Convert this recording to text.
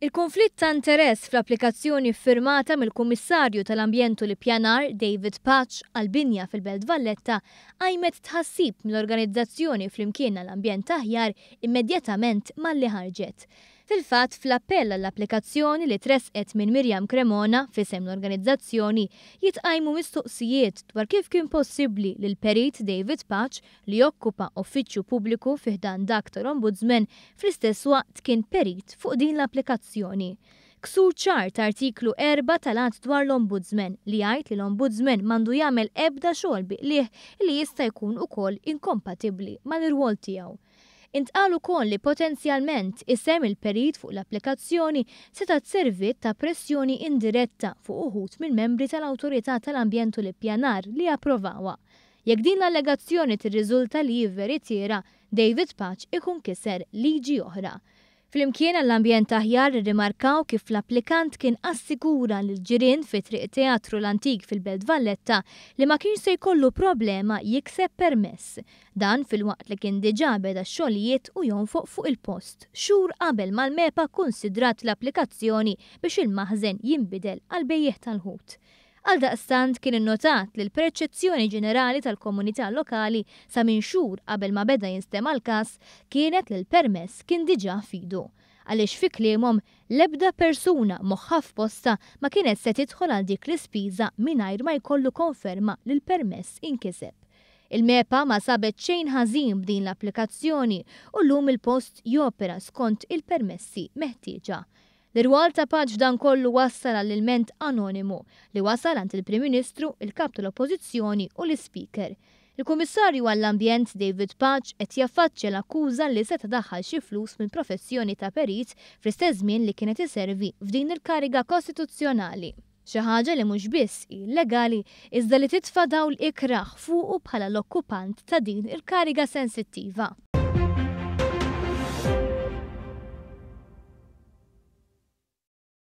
Il-kunflitt ta' interess fl-applikazzjoni ffirmata mill-Kummissarju tal-Ambjent u l-Ippjanar David Pace għall-binja fil-Belt Valletta qajmet tħassib mill-organizzazzjoni Flimkien għal Ambjent Aħjar immedjatament malli ħarġet. Fil-fatt, fl-appell għall-applikazzjoni li tressqet minn Miriam Cremona f'isem l-organizzazzjoni jitqajmu mistoqsijiet dwar kif kien possibbli li l-Perit David Pace li jokkupa uffiċċju pubbliku fi ħdan dak tal-Ombudsman fl-istess waqt kien perit fuq din l-applikazzjoni. Ksur ċar ta' artiklu 4 tal-Att dwar l-Ombudsman li jgħid li l-Ombudsman m'għandu jagħmel ebda xogħol bi qligħ li jista' jkun ukoll inkompatibbli mal-irwol tiegħu. Intqal ukoll li potenzjalment isem il-perit fuq l-applikazzjoni setgħet serviet ta' pressjoni indiretta fuq uħud mill-membri tal-Awtorità tal-Ambjent u l-Ippjanar li approvawha. Jekk din l-allegazzjoni tirriżulta li hi veritiera, David Pace ikun kiser liġi oħra. Flimkien għall-Ambjent Aħjar irrimarkaw kif l-applikant kien assigura lill-ġirien fi Triq Teatru l-Antik fil-Belt Valletta li ma kienx se jkollu problema jikseb permess. Dan filwaqt li kien diġà beda x-xogħlijiet u jonfoq fuq il-post, xhur qabel ma l-MEPA kkunsidrat l-applikazzjoni biex il-maħżen jinbidel għal bejjiegħ tal-ħut. Għaldaqstant kien innotat li l-perċezzjoni ġenerali tal-komunità lokali sa minn xhur qabel ma beda jinstema' l-każ kienet li l-permess kien diġà f'idu. Għaliex fi kliemhom, l-ebda persuna moħħha f'postha ma kienet se tidħol għal dik l-ispiża mingħajr ma jkollu konferma li l-permess inkiseb. Il-MEPA ma sabet xejn ħażin b'din l-applikazzjoni u llum il-post jopera skont il-permessi meħtieġa. L-irwol ta' Pace f'dan kollu wassal għal ilment anonimu li wasal għand il-Prim Ministru, il-Kap tal-Oppożizzjoni u l-Ispeaker. Il-Kummissarju għall-Ambjent David Pace qed jaffaċċja l-akkuża li seta' daħħal xi flus mill-professjoni ta' perit fl-istess żmien li kien qed iservi f'din il-kariga kostituzzjonali. Xi ħaġa li mhux biss hi illegali iżda li titfa' dawl ikrah fuqu bħala l-okkupant ta' din il-kariga sensittiva.